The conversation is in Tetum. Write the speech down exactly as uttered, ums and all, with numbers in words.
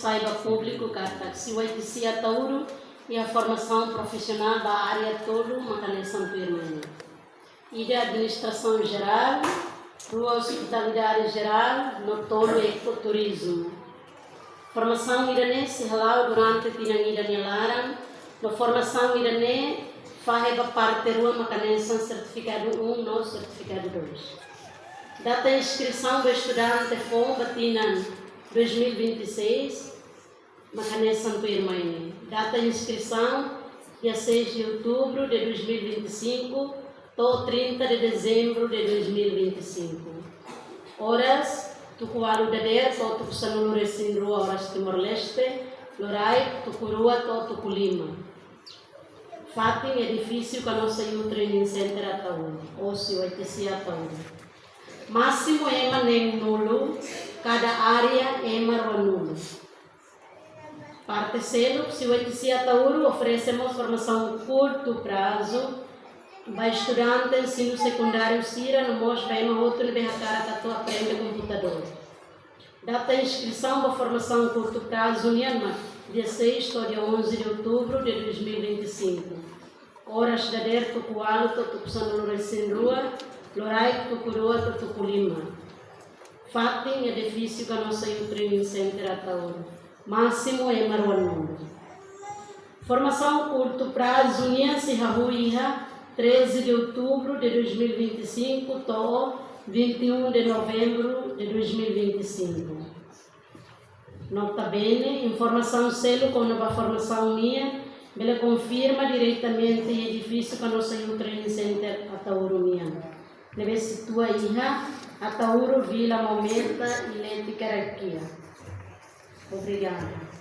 Sai ba públiku katak C Y T C Ataúro iha formasaun profisionál ba área tolu maka hanesan tuirmai ne'e. Ida administrasaun jerál, rua ospitalidade jerál, no tolu ekoturizmu. Formasaun ida-ne'e sei hala'o durante tinan ida nia laran, no formasaun ida-ne'e fahe ba parte rua maka hanesan sertifikadu um no sertifikadu dois. Data inskrisaun ba estudante foun ba tinan dois mil e vinte e seis, maka hanesan tuirmai ne'e. Data inskrisaun, dia seis de outubro de dois mil e vinte e cinco, to'o trinta de dezembro de dois mil e vinte e cinco. Oras, tuku ualu dadeer to'o tuku sanulu-resin-rua oras Timor-Leste, loraik, tuku rua to'o tuku lima. Fatin edifísiu Canossa Youth Training Center Ataúro, ou C Y T C Ataúro. Másimu ema neen-nulu, kada área ema ruanulu. Parte seluk, C Y T C Ataúro oferese mós formasaun kurtu prazu ba estudante ensinu sekundáriu sira no mós ba ema hotu ne'ebé hakarak atu aprende komputadór. Data inskrisaun ba formasaun kurtu prazu nian mak dia seis to'o dia onze de outubro de dois mil e vinte e cinco. Oras dadeer tuku ualu to'o tuku sanulu-resin-rua, loraik tuku rua to'o tuku lima. Fatin edifísiu Canossa Youth Training Center Ataúro. Másimu ema ruanulu. Formasaun kurtu prazu nian sei hahú iha treze de outubro de dois mil e vinte e cinco to'o vinte e um de novembro de dois mil e vinte e cinco. Nota bene, informasaun seluk kona-ba formasaun nian bele konfirma diretamente iha edifísiu Canossa Youth Training Center Ataúro nian, ne'ebé situa iha Ataúro, Vila Maumeta, Ilete, Caraquia. Obrigada.